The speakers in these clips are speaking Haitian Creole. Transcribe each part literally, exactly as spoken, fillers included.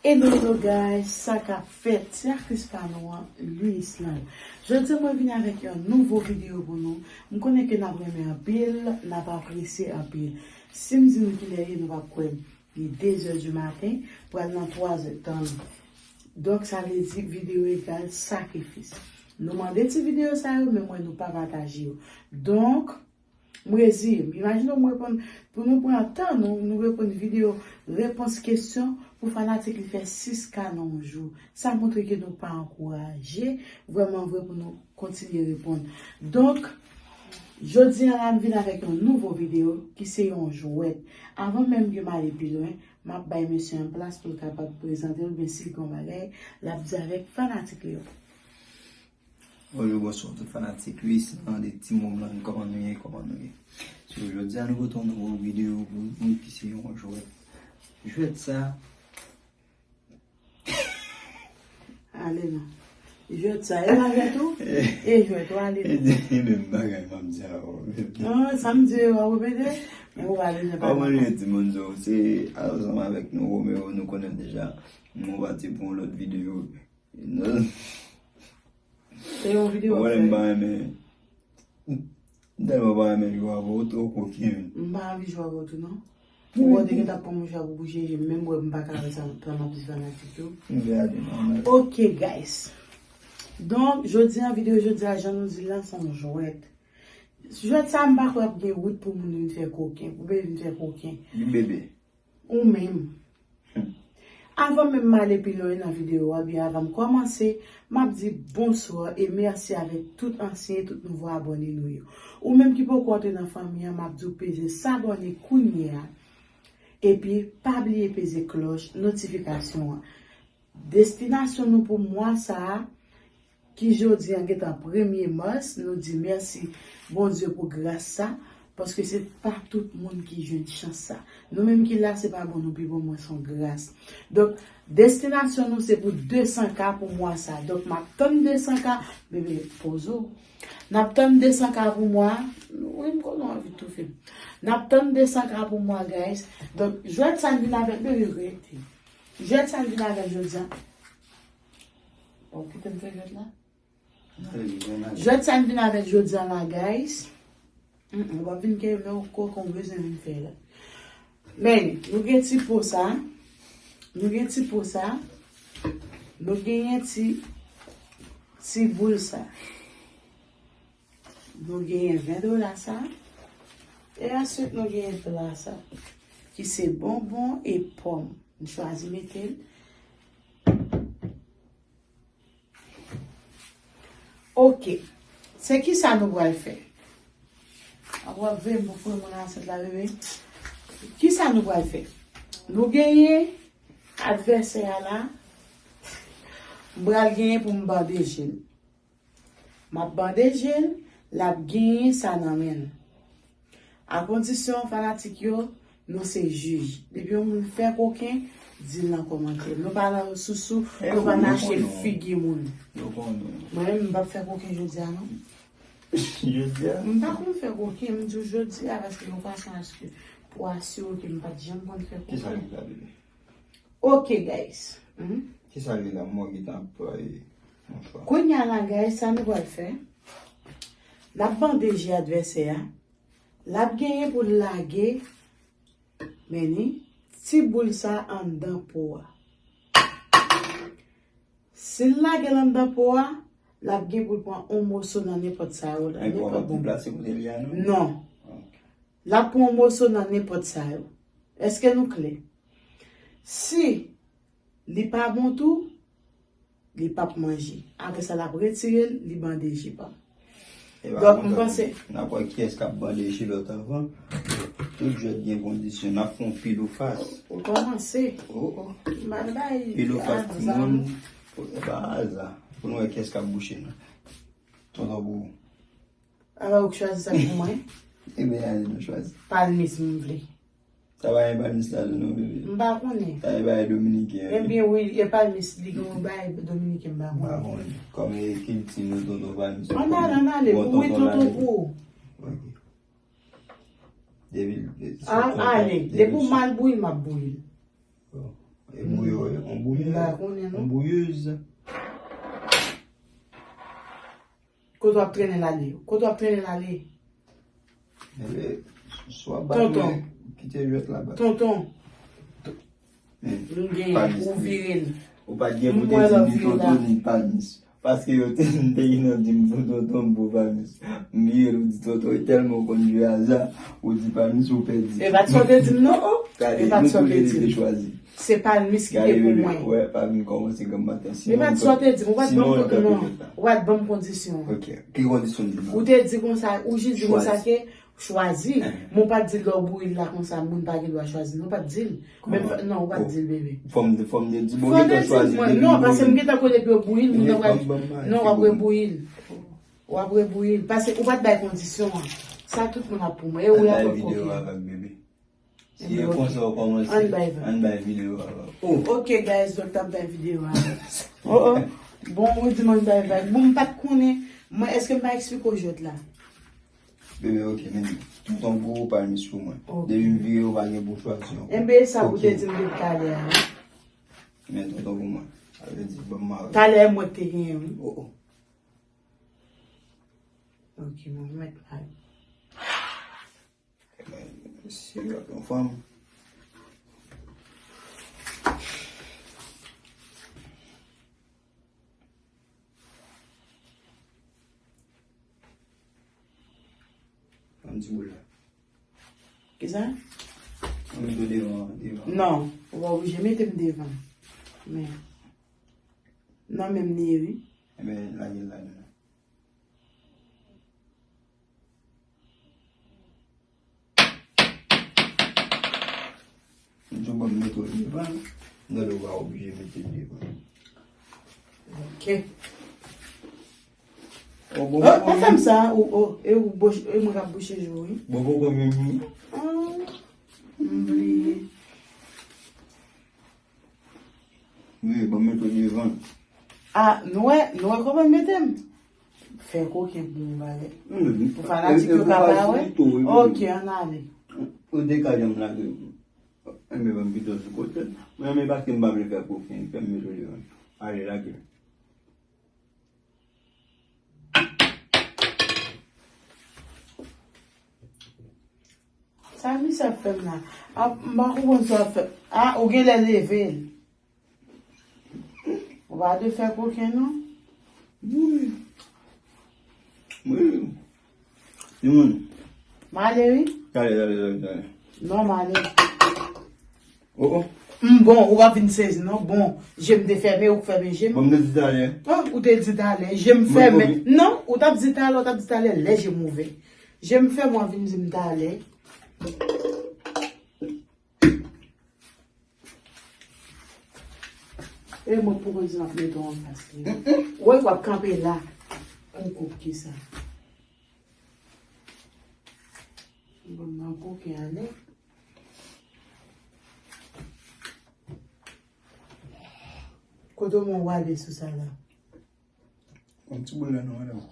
Hello, hello guys, sa k ap fèt? Se aktris pa nou an, Louis Lang. Jodi a mwen vin avèk yon nouvo videyo pou nou. M konnen ke n ap renmen anpil, n ap apresye anpil. Si m di nou kilè l ye, nou p ap kwè m. Li de zè di maten, pral nan twa zè tan. Donk, sa vle di videyo egal sakrifis. Nou mande ti videyo sa yo, men m wè nou pa pataje yo. Donk, m reziye m. Imajine w, m reponn, pou nou pran tan nou, nou reponn videyo repons kesyon pou fanatik li fè sis K nan yon jou. Sa montre ke nou pa ankouraje vrèman vre pou nou kontinye reponn. Donk, jodi a la, m vin avèk yon nouvo videyo ki se yon jwèt. Avan menm ke m ale pi lwen, m ap bay mesye an plas pou l kapab prezante l, oubyen si l gen yon bagay, l ap di avèk fanatik li yo. Bonjou, bonswa tout fanatik Louis Lang de Team Homeland, kòman nou ye, kòman nou ye? So, jodi a nou pote yon nouvo videyo pou nou ki se yon jwèt. Jwèt sa, ale non. Jwèt sa, e pa jwèt ou? E jwèt ou, ale non. E menm bagay m ap di a ou. Ah, sa m di yo, w ap repete? Men ou ale non, pa. Kòman nou ye, timoun yo? Se ansanm avèk nou, Romeo, nou konnen l deja. Nou pati pou yon lòt videyo. Non. Se yon videyo. Mwen menm m pa renmen. M tèlman pa renmen jwe avè w, ou twò koken. M pa anvi jwe avè w tou non. Ou wè w te gentan pran mouchwa pou bouche je m, menm wè m pa ka wè sa, sa m ap di fanatik yo. M gade, m gade. Ok, guys. Donk, jodi a, videyo jodi a, jan nou di l la, se yon jwèt. Jwèt sa, m pa kwè ap gen wout pou moun vin fè koken, pou bebe vin fè koken. Li bebe. Ou menm. Hmm. Avan menm m ale pi lwen nan videyo a, byen avan m kòmanse, m ap di bonswa e mèsi avèk tout ansyen e tout nouvo abòne nou yo. Ou menm ki poko antre nan fanmi an, m ap di w peze sabòne kounye a. Epi, pa bliye peze klòch notifikasyon an. Destinasyon nou pou mwa sa a, ki jodi a gentan premye mas, nou di mèsi Bondye pou gras sa, paske se pa tout moun ki jwenn chans sa. Nou menm ki la, se pa bon nou pi bon, mwen se yon gras. Donk, destinasyon nou se pou de san K pou mwa sa. Donk, m ap tann de san K, bebe, poze w. N ap tann de san K pou mwa. Wi, m konnen w anvi toufe m. N ap tann de san K pou mwa, guys. Donk, jwèt sa n vin avèk, bebe, rete. Jwèt sa n vin avèk jodi a. Bon, kite m fè jwèt la. Jwèt sa n vin avèk jodi a la, guys. Mm, mm, w ap vin kenbe men w koken w bezwen vin fè la. Men, nou gen ti po sa. Nou gen ti po sa. Nou genyen ti, ti boul sa. Nou genyen ven dola sa. E answit, nou genyen pla sa. Ki se bonbon e pòm. M chwazi mete l. Ok. Se kisa nou pral fè? Ap w ap veye m pou foure mwen nan asyèt la, bebe. Kisa nou pral fè? Nou genyen advèsè a la. M pral genyen pou m bandeje l. M ap bandeje l, l ap genyen sa nan men l. Akondisyon, fanatik yo, nou se jij. Depi yon moun fè koken, di l nan kòmantè. Nou pa nan sousou, nou pa mache figi moun. Mwen menm, m p ap fè koken jodi a, non. Jodi a? M pa konn fè koken, m di w jodi a, paske yon fason aske pou asire w ke m pa t janm konn fè koken. Kisa ki ka rive? Ok, guys. Hmm? Kisa ki la, mwen ki t ap, e, yon chwa. Kounye a la, guys, sa nou pral fè? N ap bandeje advèsè a. L ap genyen pou l lage, men ni, ti boul sa anndan po a. Si l lage l anndan po a, l ap gen pou l pran yon moso nan nenpòt sa yo la, nenpòt bonbon. Deplase kote li a, non? Non. Ok. L ap pran yon moso nan nenpòt sa yo. Èske nou klè? Si li pa bon tou, li p ap manje. Apre sa, l ap retire l, li bandeje pa. Donk, m panse n ap wè kiyès k ap bandeje lòt avan. Tout jwèt gen kondisyon. N ap fè yon pil ou fas. Ou kòmanse. Oh, oh. M pa bay aza. Pil ou fas, timoun. E pa aza. Pou nou wè kiyès k ap bouche nan. Tonton Boubou. Alò, ou k chwazi sa pou mwen? Ebyen, ale nou chwazi. Palmis m vle. Sa pa gen palmis la tou non, bebe. M pa konnen. Sa e bagay dominiken an, wi. Ebyen, wi, e palmis, li gen yon bagay dominiken, m pa konnen. M pa konnen. Kòm e kilti nou, tonton palmis. Ann ale, ann ale, pou wi tonton pou ou. Ok. Depi, e, ale, depi w mal bouyi, m ap bouyi l. Oh. E bouyi yo, yo. Yon bouyè, m pa konnen, non, yon bouyèz. Kote w ap trennen l ale? Kote w ap trennen l ale? Ebyen, swa bat mwen, kite jwèt la bat. Tonton. Men, m gen, ou vire l. Ou pa t gen pou te di m li tonton ni palmis. Paske yo te, m te gen nan di m pou tonton m pou palmis. M vire l, ou di tonton, e tèlman ou konn jwe aza, ou di palmis, ou pèdi. E pa t sa w te di m non, o. E pa t sa w te di m. Se palmis ki te pou mwen. Wè, pa vin kòmanse granm maten. E pa t sa w te di m, ou pa t ban m, non, ou pa t ban m kondisyon an. Ok, ki kondisyon w di m? Ou te di konsa, ou jis di konsa ke chwazi. Men w pa t di lè w bouyi l la konsa, moun pa gen dwa chwazi. Non, w pa t di l. Menm, non, w pa t di l, bebe. Fò m, fò m te di, bon, gentan chwazi. Non, paske m gentan konnen pou yo bouyi l, moun nan pral, non, w ap rebouyi l. W ap rebouyi l. Paske ou pa t bay kondisyon an. Sa tout moun ap pou mwen. E ou la pou koke. Si e konsa w kòmanse, ann bay vag. Ann bay videyo a la. Oh. Ok, guys, donk n ap bay videyo a la. Oh, oh. Bon, ou di m ann bay vag. Bon, m pa t konnen. Mwen, èske m pa eksplike w jwèt la? Bebe, ok, men tonton pou ou, palmis pou mwen. Ok. Depi m vire, ou pa gen pou chwazi ankò. Enben, sa pou te di m depi talè a, wi. Men tonton pou mwen. Sa vle di, ban m mare. Talè a, mwen k te genyen, wi. Oh, oh. Ok, mwen mèt mare. Mesye, yon fanm. Yon ti boul la. Kisa? Mwen mete w devan, devan. Non, ou pa oblije mete m devan. Men, nan men m li ye, wi. Ebyen, lage l ladan la. M di w ban m mete w devan, m tande w pa oblije mete l devan. Ok. Oh, bon, oh, pa fè m sa, ou, oh, e ou bouch-, e mwen k ap bouche je w, wi. Bon, bon, bon, men, men. Ah, m bliye. Wi, ban m mete w devan. Ah, nou wè, nou wè kòman l mete m? Fè koken pou yon bagay. Pou fanatik yo ka pa wè. Ok, ann ale. Ou dekaje m la de. Enben, ban m pito sou kote. Mwen, men paske m pa vle fè koken, fè m mete w devan. Ale, lage. Sa misye ap fè m la? A, m pa konprann sa w ap fè. A, ou genlè leve l. Ou pa dwe fè koken, non. Wi. Wi. Timoun. M ale, wi. Talè, talè, talè, talè. Non, m ale. Oh, oh. M bon, ou pa vin sezi, non. Bon, je m te fèmen, ou k fèmen je m. Bon, m te di talè. Ah, ou te di talè. Je m fèmen. Non, ou t ap di talè, ou t ap di talè, lè je m ouvè. Je m fèmen, w ap vin di m talè. E mwen poko di m ap mete w anfas li. Ou wè, w ap kanpe la. Ou koup ki sa? Bon, m ap koke ale. Kote w wale sou sa la? Yon ti boul la non, madanm.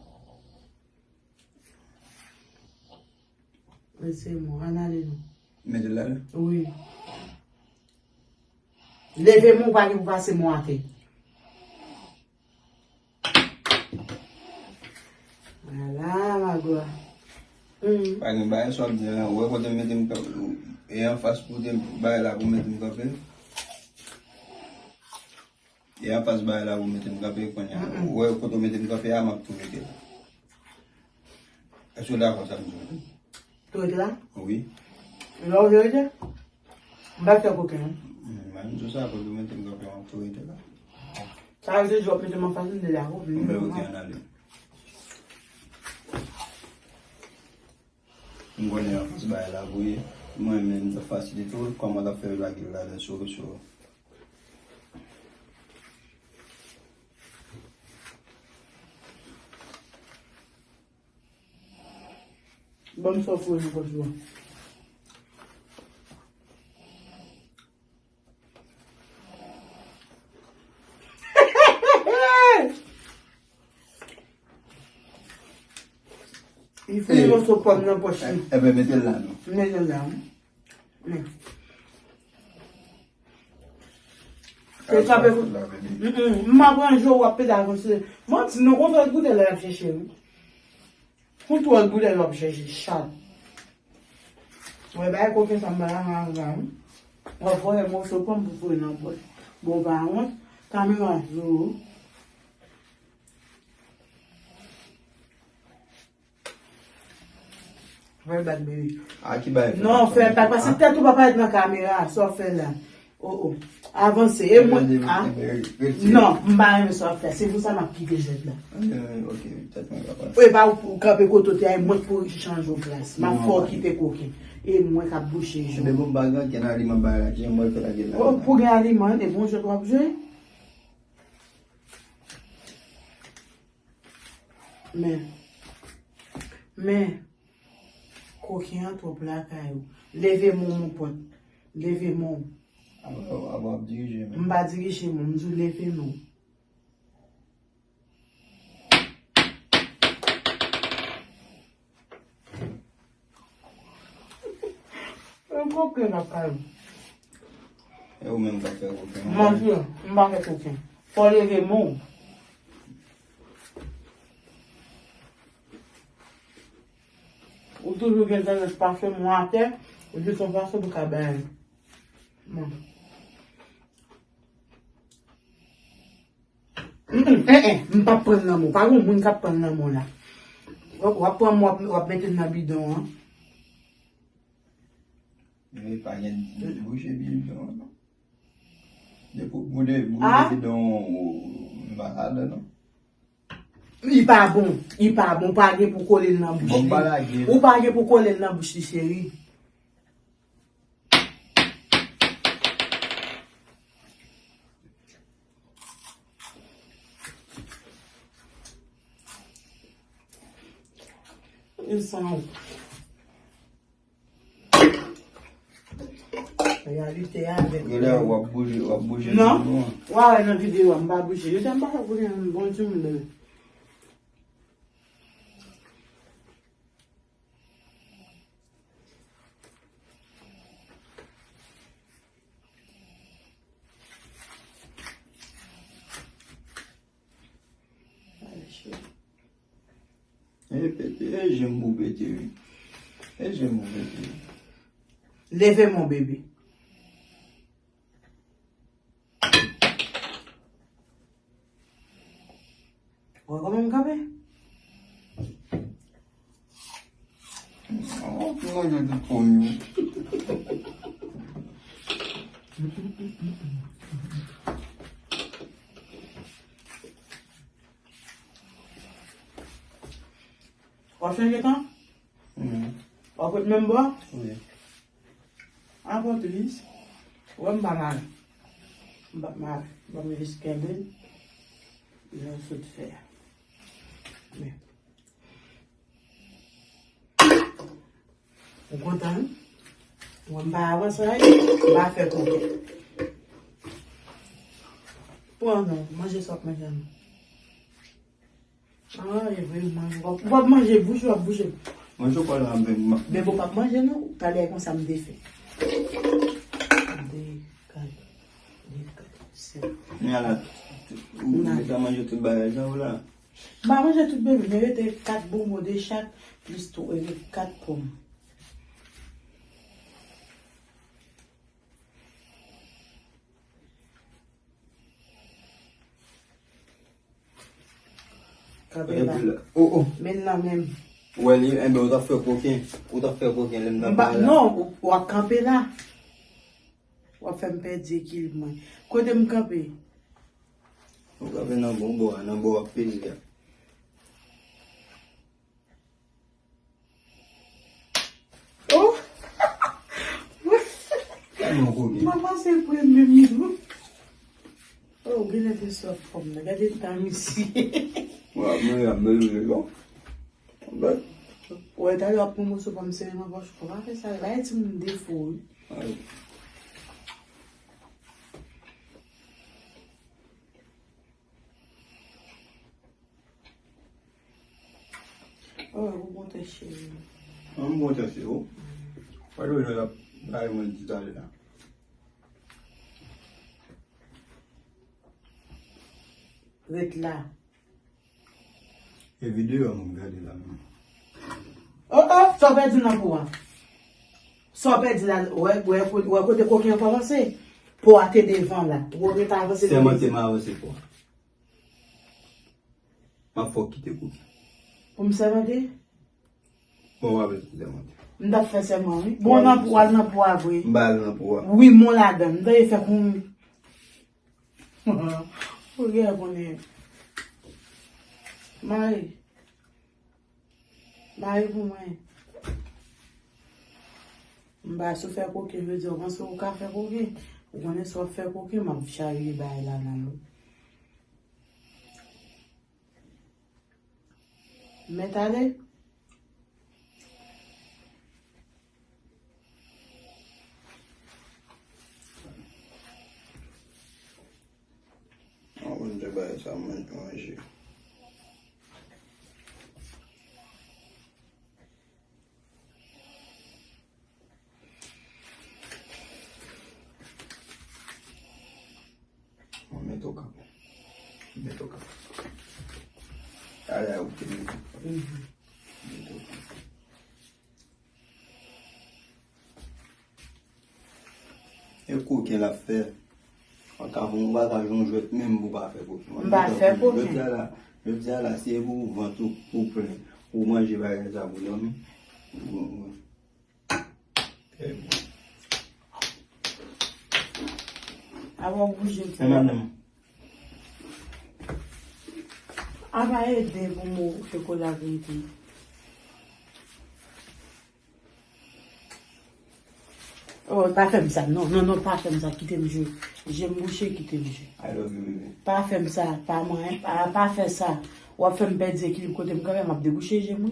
Mesye, mwen, ann ale non. Mete l la, la? Wi. Leve men w, pa gen pou pase men w atè. Ala, magwa. Hmm. Pa gen bagay sa w ap di an, ou wè kote m mete m kanpe, e anfas kote m bay la pou mete m kanpe. E anfas bagay la pou mete m kanpe kounye a. Mm-mm. Ou wè kote w mete m kanpe a, m ap tou rete la. Èske w dakò sa m di w? Tou rete la? Wi. Lè w vle rete? M pa fè koken, non. Mm, m di w sa, kote w mete m kanpe a, m ap tou rete la. Sa vle di w ap mete m anfas m de la, wi. Mwen, ok, ann ale. M konnen anfas bagay la pou ye. Mwen menm, m t ap fasilite w kòman w t ap fè lage l ladan sou, sou. Ban m sa w foure nan pòch ou an. Li foure yon moso pòm nan pòch li. Ebyen, mete l la non. Mete l la, wi. Men. Se kanpe pou. Mm, mm. M pa pran jou w ap pede avanse. Manti, non, konn twòl goutèl w ap chèche, wi. Konn twòl goutèl w ap chèche, chat. Wè, bay koken sa m ba la, m a, m a, wi. W ap vòlè moso pòm pou foure nan pòch. Bon, pa wont, kamera sou ou. Fè l bak, baby. A ki bay fè non, fè l bak, paske tèt ou pa parèt nan kamera, sa w fè la. Oh, oh. Avanse, e mwen, a? Non, m pa renmen sa w ap fè. Se pou sa m ap kite jwèt la. Ok, tèt mwen ka pase. E pa ou, ou kanpe kote w te a, e mwen k pou chanje w plas. M ap fè w kite koken. E mwen k ap bouche je w. Ebyen, bon, m pa gen okenn aliman bay la, ki jan mwen fè lage l la? Oh, pou gen aliman, e bon jwèt w ap jwe? Men, men, koken an twòp lakay ou. Leve men w, mon pòt. Leve men w. Aba, aba ap dirije, men. M pa dirije men w, m di w leve men w. E koken k ap pale. E ou menm k ap fè koken. Manti, m pa fè koken. Fò w leve men w. Ou toujou gen tandans pase men w atè, ou jis yon fason pou ka bay. Bon. Mm, mm, eh, eh, m p ap pran nan men w. Pa gen moun k ap pran nan men w la. W ap, w ap pran men w, w ap, w ap mete l nan bidon an. Men pa gen bouche bidon an, non. Depi w bouche, bouche bidon, ou, ou pa ladan, non. Li pa bon. Li pa bon. Ou pa gen pou kole l nan bouch li. Bon, m pa lage l. Ou pa gen pou kole l nan bouch li, cheri. Li san wont. Reyalite a avèk. Genlè w ap bouje, w ap bouje. Non. Ou a wè nan videyo a, m pa bouje. Yo di m pa ka bouje, m bon timoun, bebe. E pete, e je m pou pete, wi. E je m pou pete, wi. Leve men w, bebe. Wè kòman m kanpe? Oh, mwen gen tout pwomye. W ap chanje tan? Mhm. W ap ret menm bò? Wi. Avan tou, jis. Wè m pa mal. M pa mal. Ban m jis kenbe l. Jan w sot fè a. Men. Ou kontan, wi? Mwen m pa avanse, m pa fè koken. Pran non, manje sa w ap manje an. Ah, e vre, manje. W ap, w ap manje, bouje, w ap bouje. Manje w pa la menm. Bebe, w p ap manje, non. Talè konsa m te fè. De, kat, de, kat, sèt. Men ala, ou deja manje tout bagay sa ou la? M pa manje tout, bebe, men rete kat bonbon de chak, plis tou, e kat pòm. Kanpe la. Oh, oh. Men nan menm. Ou wè li, enben, ou t ap fè koken. Ou t ap fè koken, lè m t ap pale la. Non, ou, w ap kanpe la. W ap fè m pèdi ekilib mwen. Kote m kanpe? Ou kanpe nan bon bò a, nan bò w ap peze a. Oh! Mwen panse premye mi. Oh, genlè te sòt pòm nan. Gade tan misye. Mwen ap manje ap manje non. Wè, talè w ap pran moso pòm sere nan pòch ou. Pa fè sa, bay timoun defo, wi. Ay. Oh, ou bon tè cheri. An bon tè cheri. Pa jwe jwe la, bay mwen di talè la. Ret la. E videyo a m ap gade la menm. Oh, oh, sa w pèdi nan po a? Sa w pèdi la, wè, wè, wè kote koken an kòmanse? Po a te devan la. Ou ret avanse. Sèmante m avanse po a. M ap fè w kite koken. Pou m sèmante? Bon, w ap sèmante. M t ap fè sèman, wi. Bon, nan pou al nan pou a vre. M ba al nan pou a. Wi, mon ladan. M ta ye fè kounye. Ou gen konnen. Mari. Mari pou mwen. M ba sou fè koken, je di, ou panse ou ka fè koken? Ou konnen si w ap fè koken, m ap chaje bagay la nan nou. Mèt ale. An konn de bagay sa mwen manje. Mwen mete w kanpe. Mete w kanpe. Ale a ou te mete. Mete w kanpe. E koken l ap fè. An ka fè yon bagay, yon jwèt menm pou pa fè koken. M pa fè koken. Jodi a la, jodi a la, si e pou vant ou, pou plen, pou manje bagay sa pou dòmi. Bon, bon. Trè byen. Avan w bouje. E madanm. Apa ede pou mwen chokola grate. Oh, pa fè m sa. Non, non, non, pa fè m sa. Kite m jwe. Je m bouche, kite m jwe. I love you, baby. Pa fè m sa. Pa mwen, pa, pa fè sa. W ap fè m pèdi ekilib kote m kanpe, m ap debouche je m, wi.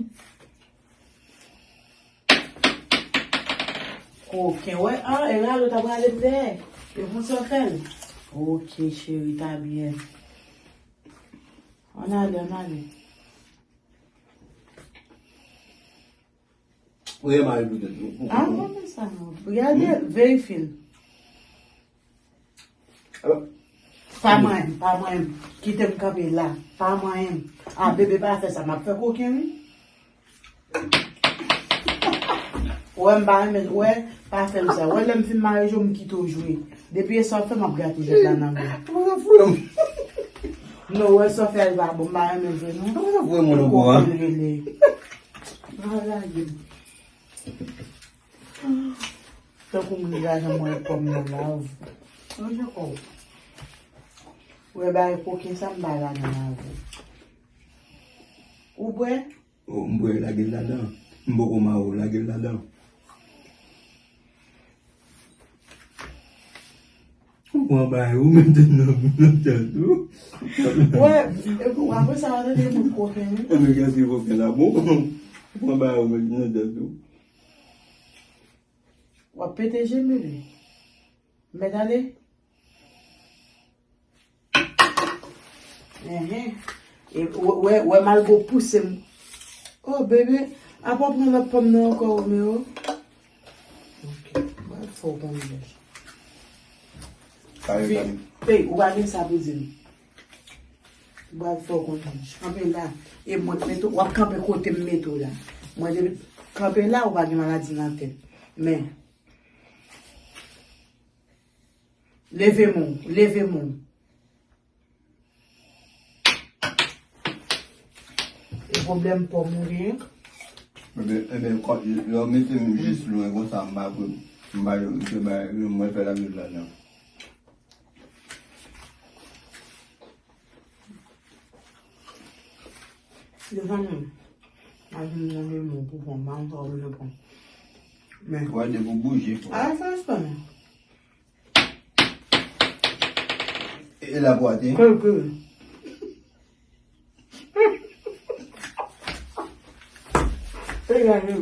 Koken, wè. Ah, e ralo ta prale m dèyè. E pou sa fè l. Ok, cheri, ta byen. Ann ale, ann ale. Ou renmen al pou tèt ou. Ah, mwen men sa non. Gade, verifye l. Pa manyen m, pa manyen m. Kite m kanpe la. Pa manyen m. Ah, bebe, pa fè sa. M ap fè koken, wi. Wè, m pa renmen, wè, pa fè m sa. Wè, lè m fin mare je w, m kite w jwe. Depi e sa w fè, m ap gate jwèt la nan men w. Non, wè, sa w fè a, li pa bon. M pa renmen l vre, non. Koken l rele. Al lage m. Tankou moun ki pa janm wè pòm nan lav. Manje kò w. Ou wè bagay koken sa m bay la nan lav ou. Ou bwè? Oh, m bwè, lage l ladan. M poko mare w, lage l ladan. Ou pran bagay ou mete nan, nan tèt ou. Wè, epi apre sa, w a tande moun koken, wi. Ebyen, kiyès ki koken la? Bon, ou pran bagay ou mete nan tèt ou. W ap pete je m, bebe. Mèt ale. Enhen. E, wè, wè, wè, malgre w pouse m. Oh, bebe, apa w pran lòt pòm nan ankò, Romeo? Ok, mwen fè w konn jòj. Kare, kare. Ey, ou pa gen sa pou di m. Ou pa fè w konn jòj. Kanpe la. E mwen k mete w, w ap kanpe kote m mete w la. Mwen depi kanpe la, ou pa gen maladi nan tèt. Men, leve men w, leve men w. E pwoblèm pòm ou genyen? Ebyen, ebyen, kò, lè w mete m jis lwen konsa, m pa, m pa, m pa, mwen fè lage l ladan. Mezanmi, al vin manje mwen pou pran, m pa konn sa w vle pran. Men. Wè, depi w bouje. A, sa espè. E la bwate. Kèlke. E la, e la.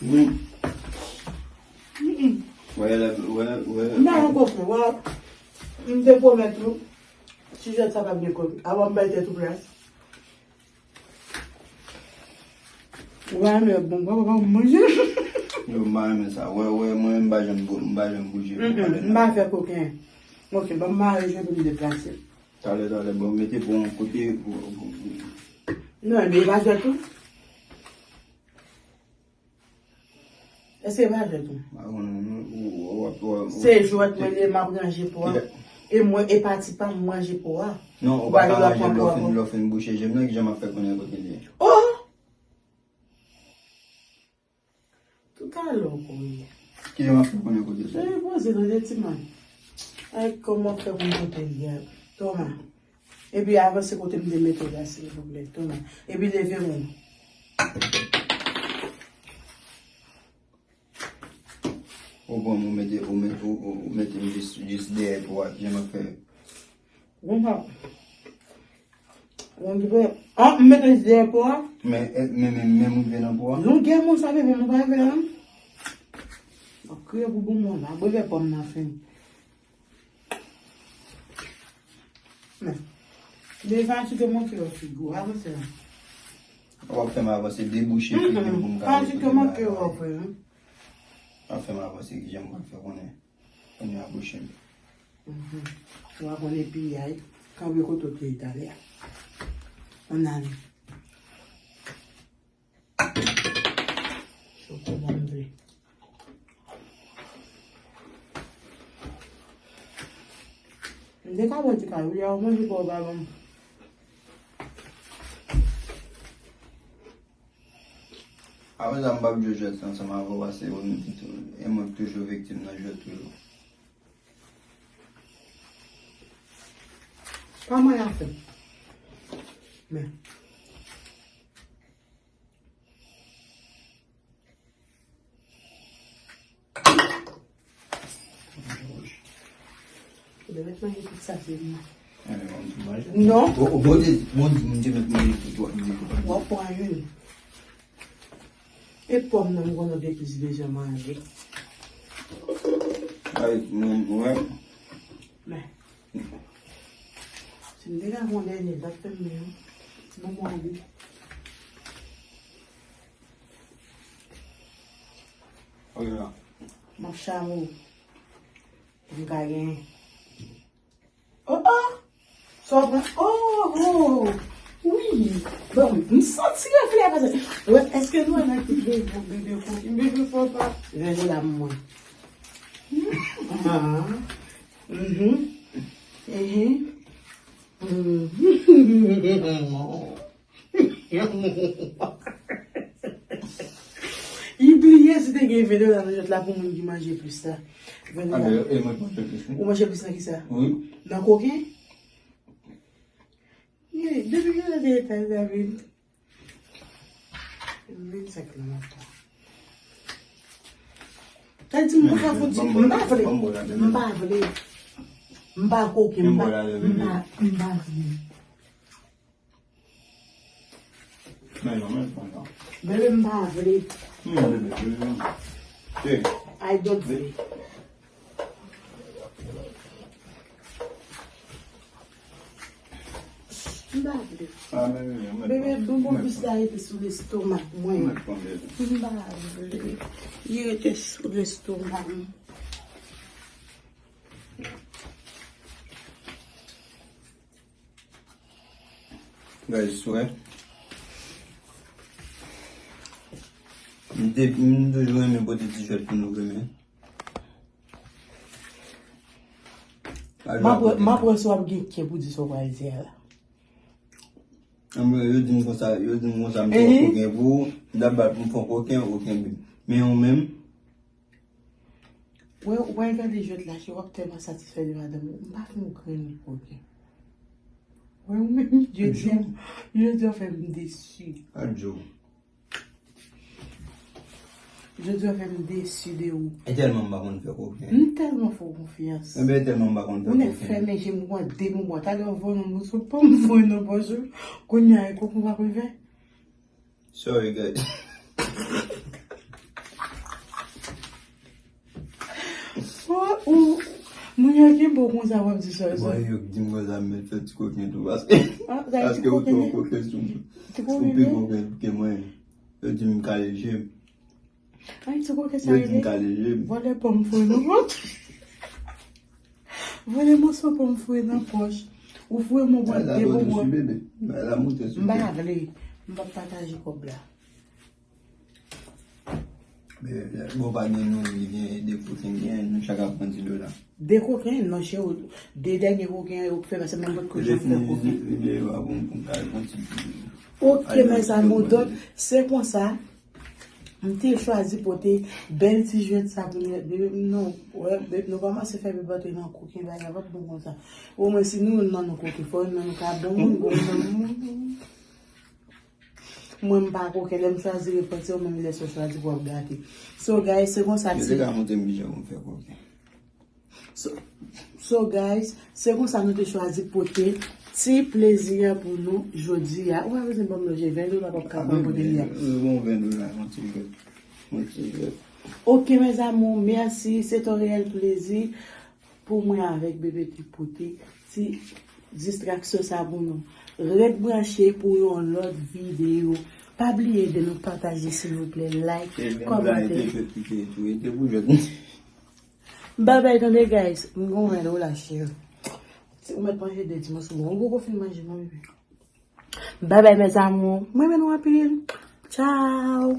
Wi. Wè, wè, wè. M pa yon koken, wè. M te pwomèt ou, ti jwèt sa p ap gen kòb. Avan m bay tèt ou plas. Ou pa renmen bon, papa pa manje. Yo, m pa renmen sa. Wè, wè, mwen, m pa janm bou-, m pa janm bouje. Mm, mm, m pa fè koken. Ok, ban m mare je pou m deplase. Talè, talè, bon, mete pou yon kote. Non, men e pa jwèt tou. Èske e pa jwèt tou? M pa konnen, non, ou, ou, ou, ou, ou, Se jwèt mwen ye, m ap ranje po a. E mwen, e pati pa m, m ranje po a. Non, ou pa ka ranje lè w fin, lè w fin bouche je m nan, kijan m ap fè konnen kote l ye? Oh! Toutalè w konnen. Kijan m ap fè konnen kote l ye? Repoze tande ti man. Ay, kòman w fè konnen kote l ye? Toma. Epi avanse kote m te mete w la, silvouplè. Toma. Epi leve men w. Ou pran m, ou mete, ou mete, ou, ou, ou mete m jis, jis dèyè po a, kijan m ap fè? Bon, pa. Bon, ki fè, ah, m mete dèyè po a. Men, eh, men, men, men m rive nan po a. Longè mo sa, bebe, nou pa rive la, non? M ap kriye pou bon moun la. Bebe pòm nan fini. Men. Devan ti te montre yo figi w, avanse la. W ap fè m avanse, debouche figi m pou m ka retounen bagay. Ti te montre yo vre, non? W ap fè m avanse, kijan m pral fè konnen? Kounye a bouche m. Mhm. Ou a konnen piyay, kanpe kote w te ye talè a. Ann ale. Choke ban m vle. M te ka bò ti kay, wi, a w manje pa w pa ban m. Apre sa, m p ap jwe jwèt ansanm avè w, paske ou menm tou, e mwen k toujou viktim nan jwèt toujou. Pa mwen afè. Men. Ou te mèt manje tout sa, se mwen. Non. Ou, ou, bon, di, bon, di, moun te mèt manje tout, w ap di. W ap pran youn. E pòm nan, m konnen w te plis bezwen manje. Ay, mwen, mwen. Men. Si m te ka pran dènye, l t ap fè m byen, wi. Bon, bon, wi. Ok, la. M ap chame w. Pou m ka genyen. Oh, oh! Sa w pran? Oh, oh! Wi! Bon, m santi reflè a pase. Wè, èske nou wè nèg ki bebe, bebe koki? Bebe fò pa. Vèn la mwen. Ah. Mhm. Mhm. Mhm. Li bliye si te gen ven dola nan jwèt la pou moun ki manje plis la. Ven dola. Ah, e mwen k manje plis, wi. Ou manje plis nan kisa? Wi. Nan koken? Ye, depi kilè te eta David? Vennsenk lan m ap pran. Sa di m pa ka fout di, m pa vle. M pa vle. M pa koken, m pa, m pa, m pa vle. Men non, men pran sa. Bebe, m pa vle. Non, bebe, bebe. Hey. I don't vle. M pa vle. Ah, men, men, men. Bebe, bonbon bis la rete sou lestomak mwen. Men pran, bebe. M pa vle. Li rete sou lestomak mwen. Guys, wè. M te, m toujou renmen pote ti jwèt pou nou renmen. M ap wè, m ap wè si w ap gen kè pou di sa w pral di a la. Anmwey, yo di m konsa, yo di m konsa, m fè yon koken pou ou, m t ap bat pou m fè yon koken, ou kenbe. Men ou menm, Wè, ou pral gade jwèt la, che, w ap tèlman satisfè de madanm ou. M pa fè yon grenn koken. Wè, ou menm, jodi a, jodi a fè m desi. Adjo. Jodi a fè m desi de ou. E tèlman m pa konn fè koken. M tèlman fè w konfyans. Enben, e tèlman m pa konn fè koken. Ou nèk fèmen je m, ou pran de bonbon. Talè w voye yon moso, pa m voye nan pòch ou. Kounye a, e koken w pa rive. Sorry, guys. Ou, ou, moun yo kenbe w konsa, w ap di sorry, sorry. Bon, yo di m konsa, m mèt fè ti koken tou, paske, paske ou twò koken sou mwen. Ou pi koken ke mwen. Yo di m kale je. Ay, ti koken sa rele. Vòlè pòm fwe nan pòch. Vòlè moso pòm fwe nan pòch. Ou fwe mwen pran de bonbon. M pa vle. M pa pataje kòb la. Bon, pa gen nou, li gen de koken, gen nou chak ap pran di dola. De koken, non, cheri, de dènye koken yo fè, paske mwen mwen koken fè koken. Ok, mes amours, donk, se konsa, m te chwazi pote bèl ti jwèt sa pou nou, bebe, non, wè, bebe, nou kòmanse fè bebe antre nan koken, bagay la p ap bon konsa. Omwen, si nou youn nan nou koken, fò youn nan nou ka bon moun, bon moun nan moun. Mwen, m pa koken, lè m chwazi repanti, ou menm lè sa w chwazi pou w ap gate. So, guys, se konsa ti. Yo te ka montre m kijan pou m fè koken. So, so, guys, se konsa nou te chwazi pote ti plezi a pou nou jodi a. Ou pa bezwen ban m lonje ven dola, p ap ka pran pote li a. Bon, ven dola, yon ti jwèt. Yon ti jwèt. Ok, mes amours, mèsi. Se ton reyèl plezi pou mwen avèk bebe ki pote ti distraksyon sa pou nou. Ret branche pou yon lòt videyo. Pa bliye de nou pataje, silvouplè, like, kòmante. Babay, tande, guys. M gon ven ou la, cheri. Ou mèt manje de ti moso. Bon, ou poko fin manje, non, bebe. Babay, mes amours. Mwen renmen nou anpil. Tchao.